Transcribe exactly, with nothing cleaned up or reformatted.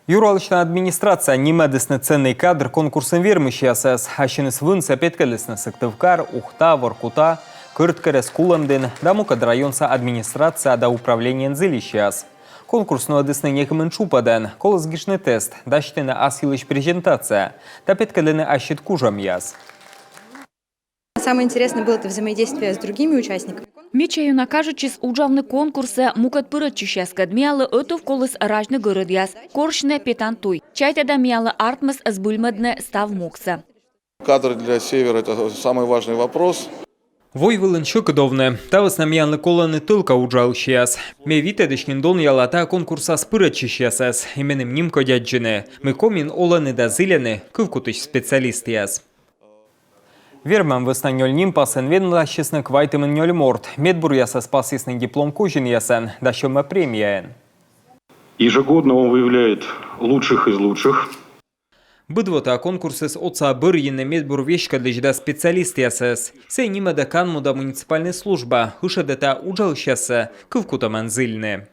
Юралысьлӧн администрацияын нимӧдісны «Ценный кадр» конкурсын вермысьясӧс. Ассьыныс вынсӧ петкӧдлісны Сыктывкар, Ухта, Воркута, Кӧрткерӧс, Кулӧмдін да мукӧд районса администрация да управлениеӧн зільысьяс. Конкурс нуӧдісны некымын тшупӧдӧн. Коліс гижны тест, дасьтыны ас йылысь презентация да петкӧдлыны ассьыд кужӧмъяс. Самое интересное было это взаимодействие с другими участниками. Медся ёна кажитчис уджавны конкурсӧ мукӧд пырӧдчысьяскӧд. Миянлы ӧтув коліс разьны гӧрӧдъяс, корсьны петан туй. Чайта да, миянлы артмис збыльмӧдны став муксӧ. Кадры для Севера — это самый важный вопрос. Войвылын сьӧкыд овны. Та вӧсна миянлы колӧны тӧлка уджалысьяс. Ме витӧдысь нин донъяла та конкурсас пырӧдчысьясӧс и меным нимкодь аддзыны, мый Комиын олӧны да зільӧны кывкутысь специалистъяс. Вермӧм вӧсна нёль нимпасын венласисны квайтымын нёль морт. Медбуръясӧс пасйисны диплом козинъясӧн да сьӧмӧ премияӧн. Ежегодно он выявляет лучших из лучших. Быд во та конкурсыс отсалӧ бӧрйыны медбур веськӧдлысь да специалистъясӧс. Сійӧ нимӧдӧ канму да муниципальнӧй служба, ышӧдӧ та уджалысьяссӧ кывкутӧмӧн зільны.